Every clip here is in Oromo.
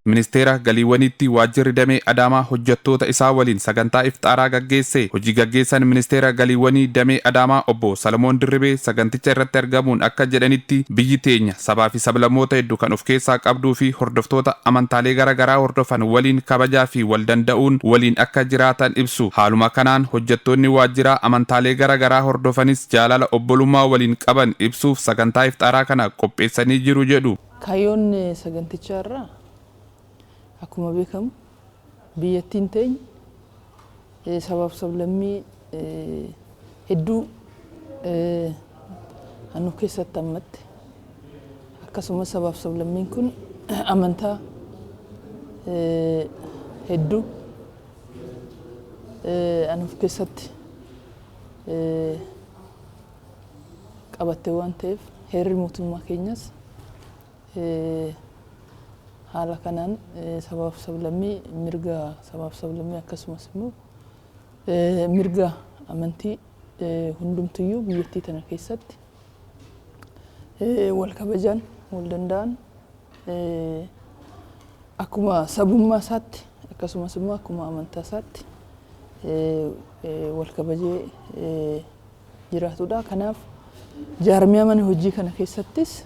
Ministeera Galiiwwaniitti Waajjirri Damee Adaamaa hojjettoota isaa waliin sagantaa ifxaaraa gaggeesse. Hojii gaggeessan Ministeera Galiiwwanii Damee Adaamaa Obbo Salamoon Dirribee saganticha irratti argamuun akka jedhanitti, biyyi teenya sabaa fi sablammoota heddu kan of keessaa qabduu fi hordoftoota amantaalee gara garaa hordofan waliin kabajaa fi wal danda'uun waliin akka jiraatan ibsu. Haaluma kanaan hojjettoonni waajjiraa amantaalee gara garaa hordofanis jaalala obbolummaa waliin qaban ibsuuf sagantaa ifxaaraa kana qopheessanii jiru jedhu. Kaayyoon sagantichaa irraa akkuma beekamu biyyattiin teenya sabaaf sablammii hedduu kan of keessatti hammatte, akkasumas sabaaf sablammiin kun amantaa hedduu kan of keessatti qabatte waan ta'eef, heerri mootummaa keenyas haala kanaan sabaaf sablammii, mirga sabaaf sablammii, akkasumas immoo mirga amantii hundumtiyyuu biyyattii tana keessatti wal kabajaan, wal danda'an, akkuma sabummaa isaatti akkasumas immoo akkuma amantaa isaatti wal kabajee jiraatudha. Kanaaf jaarmiyaa mana hojii kana keessattis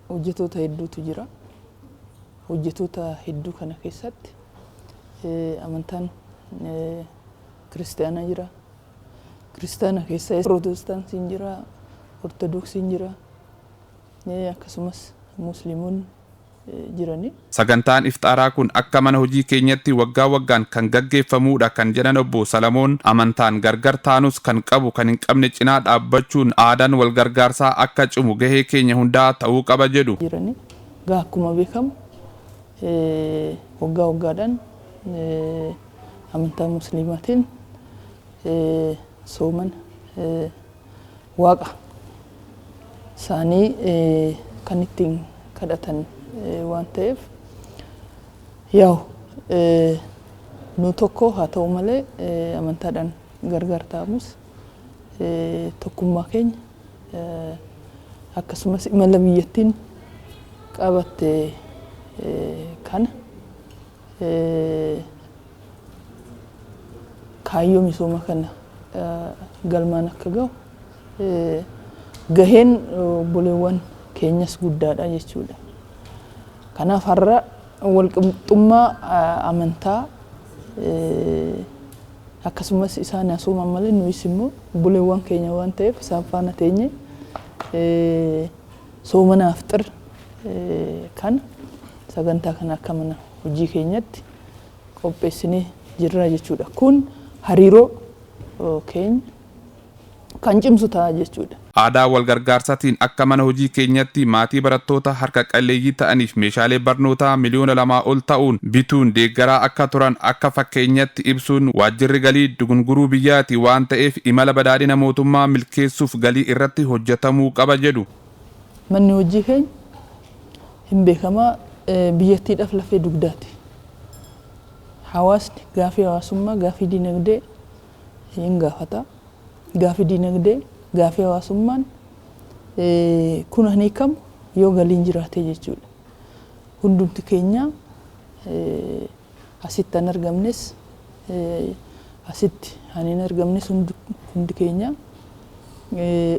hojjetoota hedduutu jira. Hojjetoota hedduu kana keessatti amantaan kiristaanaa jira. Kiristaana keessa Pirootestaantiin jira, Ortodoksiin jira, akkasumas Musliimonni jirani. Sagantaan ifxaaraa kun akka mana hojii keenyatti waggaa waggaan kan gaggeeffamudha kan jedhan Obbo Salamoon, amantaan gargar taanus kan qabu kan hin qabne cinaa dhaabbachuun aadaan wal gargaarsaa akka cimu gahee keenya hundaa ta'uu qaba jedhu. Jirani. Gaa akkuma beekamu waggaa waggaadhaan amantaa Musliimaatiin soomana waaqa isaanii kan ittiin kadhatan waan ta'eef, yaa'u nu tokko haa ta'u malee amantaadhaan gargar ta'amus, tokkummaa keenya akkasumas imala biyyattiin qabatte kana, kaayyoo misooma kana galmaan akka gahu gaheen obboleewwan keenyas guddaadha jechuudha. Kanaaf har'a walqixxummaa amantaa akkasumas isaan asooman malee nuyis immoo obboleewwan keenya waan ta'eef isaan faana teenye soomana afxir kana, sagantaa kana akka mana hojii keenyatti qopheessinee jirra jechuudha. Kun hariiroo keenya kan cimsu ta'a jechuudha. Aadaa wal gargaarsaatiin akka mana hojii keenyatti maatii barattoota harka qalleeyyii ta'aniif meeshaalee barnootaa 2,000,000 ol ta'uun bituun deeggaraa akka turan akka fakkeenyatti ibsuun, waajjirri galii dugunguruu biyyaati waan ta'eef imala badhaadhina mootummaa milkeessuuf galii irratti hojjetamuu qaba jedhu. Manni hojii keenya hin beekamaa, biyyattiidhaaf lafee dugdaati. Hawaasni gaafii hawaasummaa, gaafii dinagdee hin gaafata. Gaafii dinagdee, gaafii hawaasummaan kun kan hiikamu yoo galiin jiraate jechuudha. Hundumti keenya asitti kan argamnes, asitti kan hin argamnes, hundi keenya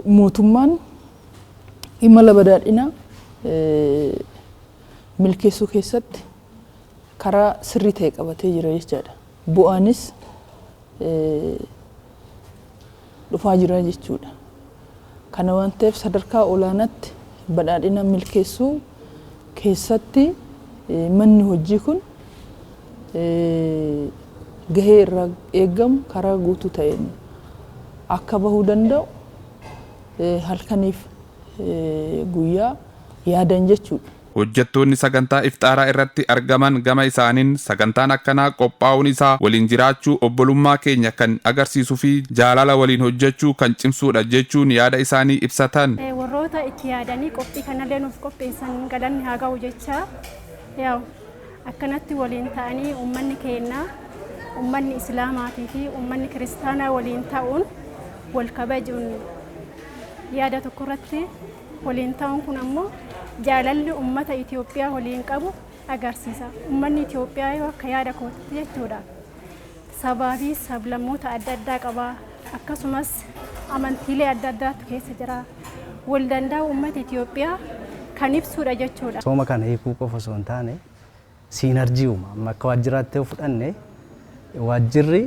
mootummaan imala badhaadhinaa milkeessuu keessatti karaa sirrii ta'e qabatee jira jechaadha. Bu'aanis dhufaa jira jechuudha. Kana waan ta'eef sadarkaa olaanaatti badhaadhina milkeessuu keessatti manni hojii kun gahee irraa eegamu karaa guutuu ta'een akka bahuu danda'u halkaniif guyyaa yaadan jechuudha. Hojjettoonni sagantaa ifxaaraa irratti argaman gama isaaniin, sagantaan akkanaa qophaa'uun isaa waliin jiraachuu obbolummaa keenya kan agarsiisuu fi jaalala waliin hojjechuu kan cimsuudha jechuun yaada isaanii ibsatan. Warroota itti yaadanii qophii kanallee nuuf qopheessan galanni haa ga'u jecha, yaa'u akkanatti waliin ta'anii uummanni keenya, uummanni Islaamaatii fi uummanni Kiristaanaa waliin ta'uun, wal kabajuun, yaada tokko irratti waliin ta'uun kun ammoo Jaalalli uummata Itoophiyaa waliin qabu agarsiisa. Uummanni Itoophiyaa yoo akka yaada kootti jechuudha. Sabaa fi sablammoota adda addaa qaba. Akkasumas amantiilee adda addaatu keessa jira. Wal danda'a uummata Itoophiyaa kan ibsudha jechuudha. Sooma kana hiikuu qofa osoo hin taane synergy uuma. Amma akka waajjiraatti yoo fudhanne, waajjirri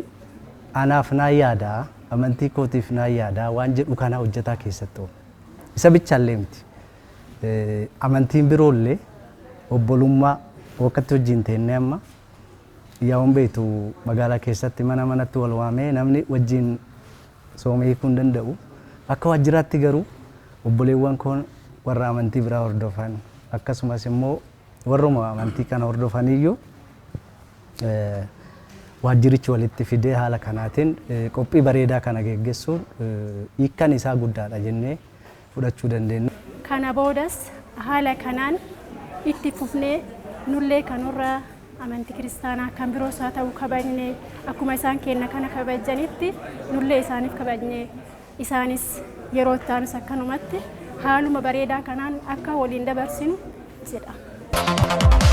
anaaf naa yaadaa, amantii kootiif naa yaadaa waan jedhu kana hojjetaa keessatti uuma. Isa bichaallee miti. Amantiin biroollee obbolummaa wakkatti wajjin teennee, amma yaa'uun beektu, magaalaa keessatti mana manatti wal waamee namni wajjin sooma hiikuu hin danda'u. Akka waajjiraatti garuu obboleewwan koon warra amantii biraa hordofan, akkasumas immoo warruma amantii kana hordofaniyyuu waajjirichi walitti fidee haala kanaatiin qophii bareedaa kana geggeessuun hiikkan isaa guddaadha jennee fudhachuu dandeenya. Kana boodas haala kanaan itti fufnee nullee kanurraa amantii kiristaanaa kan biroos haa ta'u kabajnee, akkuma isaan kenna kana kabajanitti nullee isaaniif kabajnee, isaanis yeroo itti aanus akkanumatti haaluma bareedaa kanaan akka waliin dabarsinu jedha.